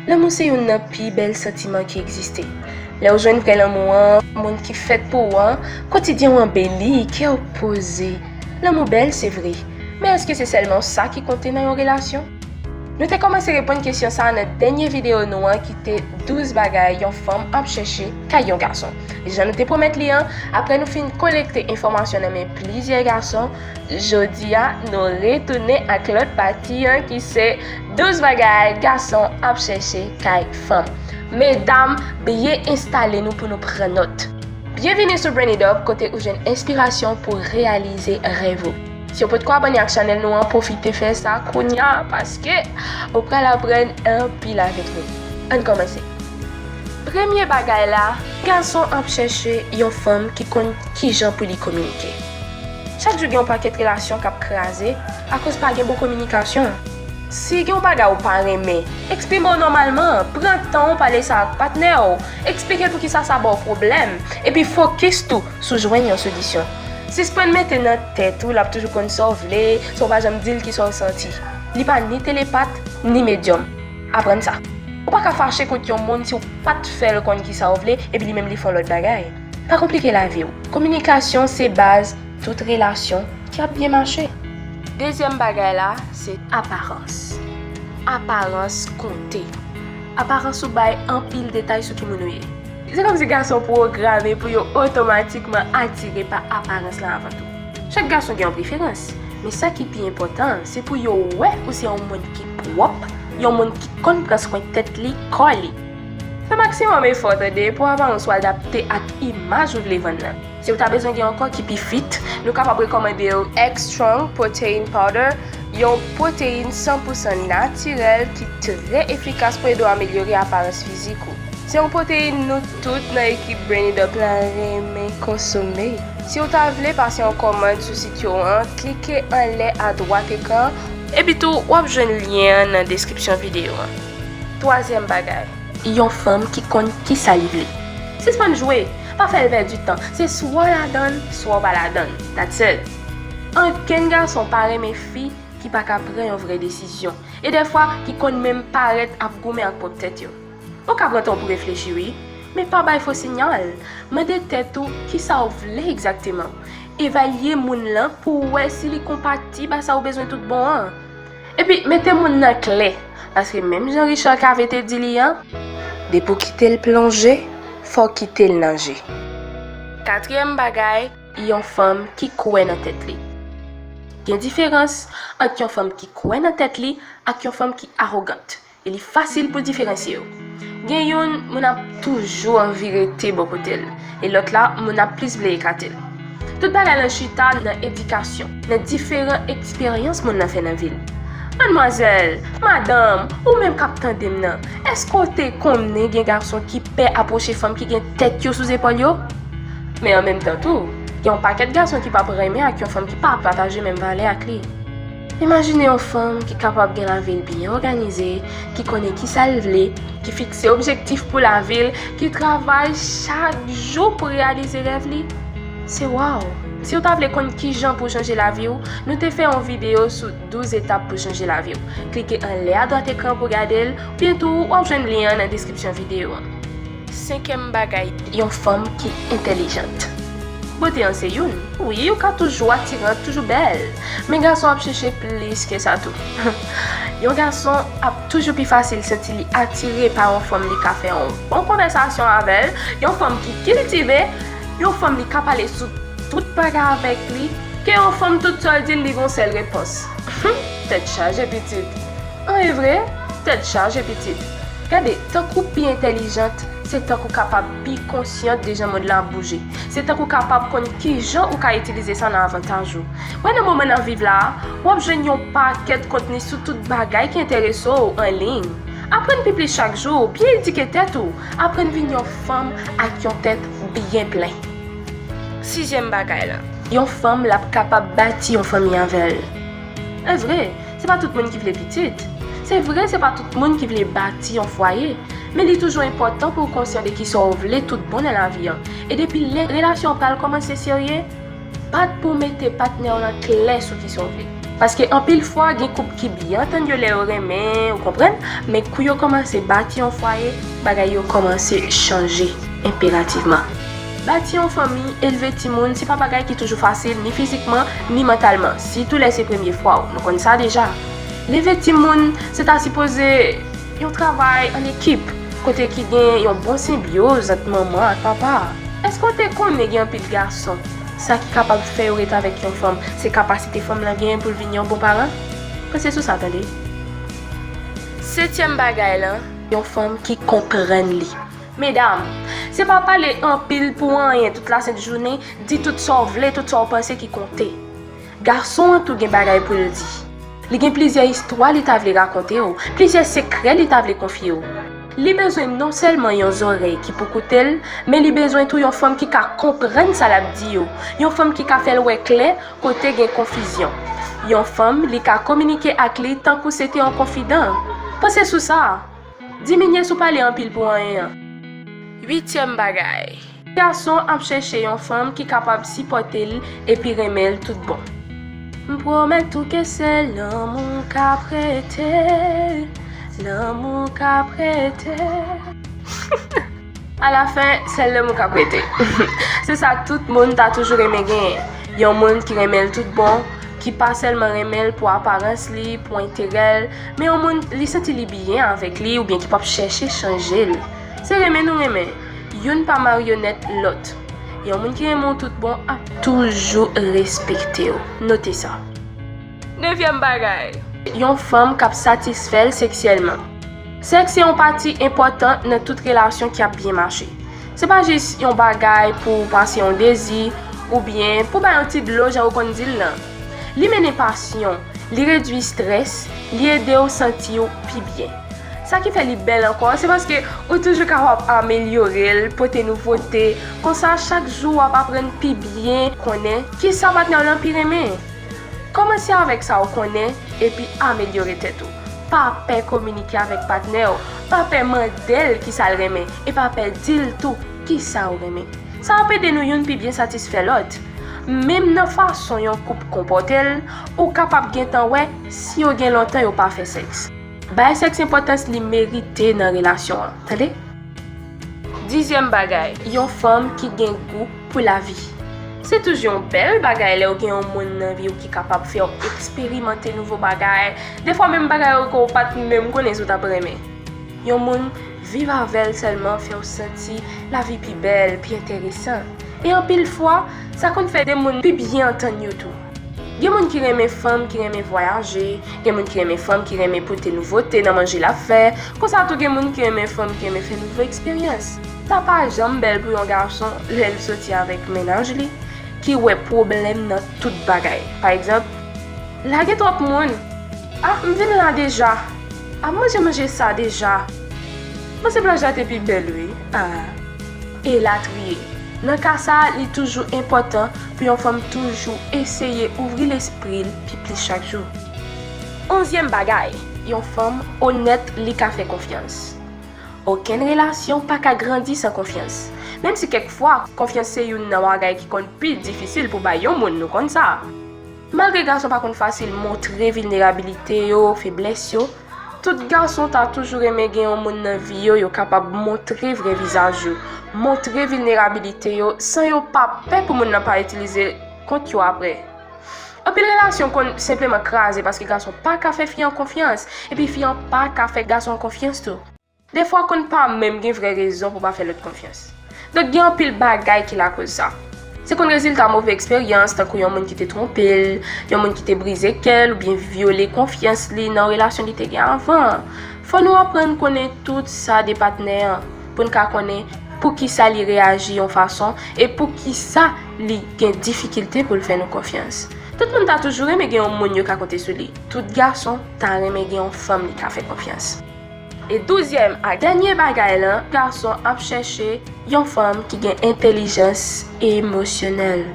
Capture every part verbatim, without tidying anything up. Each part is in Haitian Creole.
Lanmou se youn nan pi bèl santiman ki egziste. Lè w jwenn vrè lanmou an, moun ki fèt pou ou an, kotidyen w anbeli, kè w poze. Lanmou bèl, se vre. Men èske se sèlman sa ki konte nan yon relasyon? Nou te kòmanse reponn kesyon sa a nan dènye videyo nou an ki te douz bagay yon fanm ap chèche kay yon gason. Jan nou te pwomèt li an, apre nou fin kolekte enfòmasyon nan men plizyè gason, jodi a nou retounen ak lòt pati an ki se douz bagay gason ap chèche kay fanm. Medam, byen enstale nou pou nou pran nòt. Byenvini sou Brain It Up, kote ou jwenn enspirasyon pou reyalize rèv ou. Si w potko abòne ak chanèl nou an, pwofite fè sa kounye a, paske ou pral aprann anpil avèk nou. Ann kòmanse. Premye bagay la, gason ap chèche yon fanm ki konn kijan pou li kominike. Chak jou gen yon pakèt relasyon k ap kraze akoz pa gen bon kominikasyon. Si gen yon bagay ou pa renmen, eksprime w nòmalman, pran tan w pale sa ak patnè w, eksplike l poukisa sa ba w pwoblèm, epi fokis tou sou jwenn yon solisyon. Sispann mete nan tèt ou l ap toujou konn sa w vle, san w pa janm di l kisa w santi. Li pa ni telepat, ni medyòm. Aprann sa. Ou pa ka fache kont yon moun si w pa t fè l konn kisa w vle, epi li menm li fè yon lòt bagay. Pa konplike lavi w. Kominikasyon se baz tout relasyon ki ap byen mache. Dezyèm bagay la, se aparans. Aparans konte. Aparans ou bay anpil detay sou ki moun ou ye. Se kòmsi gason pwograme pou yo otomatikman atire pa aparans lan avan tou. Chak gason gen yon preferans, men sa ki pi enpòtan an, se pou yo wè ou se yon moun ki pwòp, yon moun ki konn pran swen tèt li, kò li. Fè maksimòm efò, tande, pou aparans ou adapte ak imaj ou vle vann nan. Si w ta bezwen gen yon kò ki pi fit, nou kapab rekòmande w X Strong Protein Powder, yon pwoteyin san pou san natirèl ki trè efikas pou ede w amelyore aparans fizik ou. Se yon pwoteyin nou tout nan ekip Brain It Up la renmen konsome. Si w ta vle pase yon kòmand sou sit yo an, klike anlè adwat ekran, epi tou w ap jwenn lyen an nan deskripsyon videyo an. Twazyèm bagay, yon fanm ki konn kisa li vle. Sispann jwe, pa fè l pèdi tan. Se swa w ladan l, swa w pa ladan l. That's it. Ankenn gason pa renmen fi ki pa ka pran yon vrè desizyon, e dèfwa ki konn menm parèt ap goumen ak pwòp tèt yo. Ou ka pran tan w pou reflechi, wi, men pa bay fo siyal. Mande tèt ou kisa w vle egzakteman. Evalye moun lan pou w wè si li konpatib a sa w bezwen tout bon an. Epi, mete moun nan klè, paske menm jan Richard Cavé te di li an, depi w kite l plonje, fò w kite l naje. Katriyèm bagay, yon fanm ki kwè nan tèt li. Gen diferans ant yon fanm ki kwè nan tèt li ak yon fanm ki awogant. E li fasil pou diferansye yo. Gen youn, moun ap toujou anvi rete bò kote l, e lòt la, moun ap plis vle ekate l. Tout bagay lan chita nan edikasyon, nan diferan eksperyans moun nan fè nan vi l. Madmwazèl, madanm, ou menm k ap tande m nan, èske w te konnen gen gason ki pè apwoche fanm ki gen tèt yo sou zepòl yo? Men an menm tan tou, gen yon pakèt gason ki p ap renmen ak yon fanm ki pa pataje menm valè ak li. Imajine yon fanm ki kapab gen lavi l byen òganize, ki konnen kisa l vle, ki fikse objektif pou lavi l, ki travay chak jou pou reyalize rèv li. Se waw! Si w ta vle konn kijan pou w chanje lavi w, nou te fè yon videyo sou douz etap pou chanje lavi w. Klike anlè adwat ekran pou w gade l, oubyen tou w ap jwenn lyen an nan deskripsyon videyo an. Senkyèm bagay, yon fanm ki entèlijant. Bote an se youn. Wi, ou ka toujou atiran, toujou bèl. Men gason ap chèche plis ke sa tou. Yon gason ap toujou pi fasil santi li atire pa yon fanm li ka fè yon bon konvèsasyon avè l, yon fanm ki kiltive, yon fanm li ka pale sou tout bagay avèk li, ke yon fanm tout sa l di l, li gon sèl repons. Tèt chaje pitit. An e vre, tèt chaje pitit. Gade, tank ou pi entèlijant, se tank ou kapab pi konsyant de jan mond lan ap bouje. Se tank ou kapab konn kijan ou ka itilize sa nan avantaj ou. Wè nan moman n ap viv la a, w ap jwenn yon pakèt kontni sou tout bagay ki enterese w an liy. Aprann pi plis chak jou, byen edike tèt ou, aprann vin yon fanm ak yon tèt byen plen. Sizyèm bagay la, yon fanm l ap kapab bati yon fanmi avè l. E vre, se pa tout moun ki vle pitit. Se vre, se pa tout moun ki vle bati yon fwaye. Men li toujou enpòtan pou w konsyan de kisa w vle tout bon nan lavi an. E depi lè relasyon an pral kòmanse serye, bat pou w mete patnè w lan klè sou kisa w vle. Paske anpil fwa, gen koup ki byen antann yo lè yo renmen, ou konprann, men kou yo kòmanse bati yon fwaye, bagay yo kòmanse chanje enperativman. Bati yon fanmi, elve timoun, se pa bagay ki toujou fasil, ni fizikman, ni mantalman, sitou lè se premye fwa w, nou konn sa deja. Leve timoun, se ta sipoze yon travay an ekip, kote ki gen yon bon senbyoz ant manman ak papa. Èske w te konnen gen anpil gason, sa ki kapab fè yo ret avèk yon fanm, se kapasite fanm lan genyen pou l vin yon bon paran? Panse sou sa, tande. Setyèm bagay lan, yon fanm ki konprann li. Medam, se pa pale anpil pou anyen tout lasent jounen, di tout sa w vle, tout sa w panse ki konte. Gason an tou gen bagay pou l di. Li gen plizyè istwa li ta vle rakonte w, plizyè sekrè li ta vle konfye w. Li bezwen non sèlman yon zòrèy ki pou koute l, men li bezwen tou yon fanm ki ka konprann sa l ap di yo, yon fanm ki ka fè l wè klè kote gen konfizyon, yon fanm li ka kominike ak li tankou se te yon konfidan. Panse sou sa. Diminye sou pale anpil pou anyen an. Uityèm bagay. Gason ap chèche yon fanm ki kapab sipòte l epi renmen l tout bon. M pwomèt ou ke sèl lanmou ka prete, lanmou ka prete. Alafen, sèl lanmou ka prete. Se sa tout moun ta toujou renmen genyen. Yon moun ki renmen l tout bon, ki pa sèlman renmen l pou aparans li, pou enterè l, men yon moun li santi li byen avèk li oubyen ki p ap chèche chanje l. Se renmen nou renmen. Youn pa maryonèt lòt. Yon moun ki renmen w tout bon ap toujou respekte w. Note sa. Nevyèm bagay. Yon fanm k ap satisfè l seksyèlman. Sèks se yon pati enpòtan nan tout relasyon ki ap byen mache. Se pa jis yon bagay pou w pase yon dezi oubyen pou w bay yon ti dlo jan yo konn di l lan. Li mennen pasyon, li redui estrès, li ede w santi w pi byen. Sa ki fè li bèl ankò, se paske ou toujou kapab amelyore l, pote nouvote. Konsa, chak jou w ap aprann pi byen konnen kisa patnè w lan pi renmen. Kòmanse avèk sa w konnen epi amelyore tèt ou. Pa pè kominike avèk patnè w, pa pè mande l kisa l renmen, e pa pè di l tou kisa w renmen. Sa ap ede nou youn pi byen satisfè lòt. Menm nan fason yon koup konpòte l, ou kapab gentan wè si yo gen lontan yo pa fè sèks. Bay sèks enpòtans li merite nan relasyon an, tande? Dizyèm bagay, yon fanm ki gen gou pou lavi. Se toujou yon bèl bagay lè w gen yon moun nan vi w ki kapab fè w eksperimante nouvo bagay, defwa menm bagay yo ke w pa t menm konnen si w t ap renmen. Yon moun viv avè l sèlman fè w santi lavi pi bèl, pi enteresan. E anpil fwa, sa konn fè de moun pi byen antann yo tou. Gen moun ki renmen fanm ki renmen vwayaje, gen moun ki renmen fanm ki renmen pote nouvote nan manje l ap fè, konsa tou gen moun ki renmen fanm ki renmen fè nouvo eksperyans. Sa pa janm bèl pou yon gason lè l soti avèk mennaj li, ki wè pwoblèm nan tout bagay. Pa egzanp, la gen twòp moun. A, m vin la deja. A, m manje manje sa deja. Panse plaj la te pi bèl, wi. A. Elatriye. Nan ka sa a, li toujou enpòtan pou yon fanm toujou eseye ouvri lespri l pi plis chak jou. Onzyèm bagay, yon fanm onèt, li ka fè konfyans. Okenn relasyon pa ka grandi san konfyans. Menm si kèk fwa, konfyans se youn nan bagay ki konn pi difisil pou bay yon moun, nou konn sa. Malgre gason pa konn fasil montre vilnerabilite yo, feblès yo, tout gason ta toujou renmen gen yon moun nan vi yo, yo kapab montre vrè vizaj yo, montre vilnerabilite yo, san yo pa pè pou moun nan pa itilize kont yo apre. Anpil relasyon konn senpleman kraze paske gason pa ka fè fi an konfyans, epi fi an pa ka fè gason an konfyans tou. Defwa konn pa menm gen vrè rezon pou pa fè lòt konfyans. Donk, gen anpil bagay ki lakoz sa. Se konn rezilta move eksperyans, tankou yon moun ki te twonpe l, yon moun ki te brize kè l, oubyen vyole konfyans li nan yon relasyon li te gen avan. Fò nou aprann konnen tout sa de patnè an, pou n ka konnen poukisa li reyaji yon fason e poukisa li gen difikilte pou l fè nou konfyans. Tout moun ta toujou renmen gen yon moun yo ka konte sou li. Tout gason ta renmen gen yon fanm li ka fè konfyans. E douzyèm ak dènye bagay lan, gason ap chèche yon fanm ki gen entèlijans emosyonèl.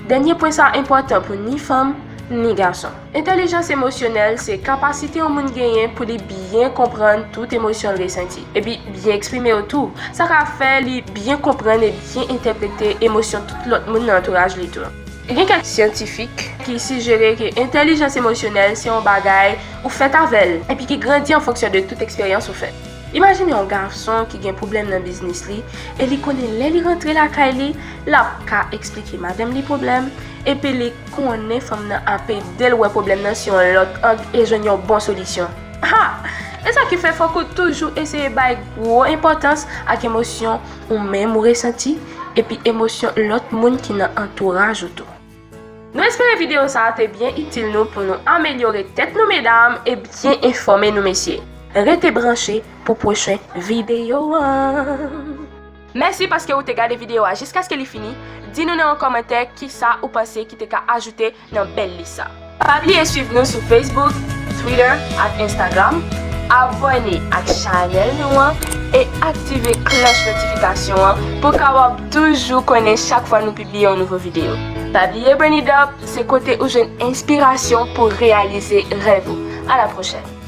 Dènye pwen sa enpòtan pou ni fanm, ni gason. Entèlijans emosyonèl se kapasite yon moun genyen pou li byen konprann tout emosyon l resanti, epi byen eksprime yo tou. Sa ka fè li byen konprann e byen entèprete emosyon tout lòt moun nan antouraj li tou. Gen kèk syantifik ki sijere ke entèlijans emosyonèl se yon bagay ou fèt avè l epi ki grandi an fonksyon de tout eksperyans ou fè. Imajine yon gason ki gen pwoblèm nan biznis li e li konnen lè li rantre lakay li, l ap ka eksplike madanm li pwoblèm, epi li konnen fanm nan ap ede l wè pwoblèm nan sou yon lòt ang e jwenn yon bon solisyon. Ha! E sa ki fè fòk ou toujou eseye bay gwo enpòtans ak emosyon ou menm ou resanti, epi emosyon lòt moun ki nan antouraj ou tou. Nou espere videyo sa a te byen itil nou pou nou amelyore tèt nou medam e byen enfòme nou mesye. Rete branche pou pwochen videyo an. Mèsi paske ou te gade videyo a jiskaske li fini. Di nou nan yon kòmantè kisa ou panse ki te ka ajoute nan bèl lis sa. Pa bliye swiv nou sou Facebook, Twitter ak Instagram. Abòne ak chanèl nou an e aktive klòch notifikasyon an pou w kapab toujou konnen chak fwa nou pibliye yon nouvo videyo. Pa bliye Burn It Up se kote ou jwenn enspirasyon pou reyalize rèv ou. A la pwochèn!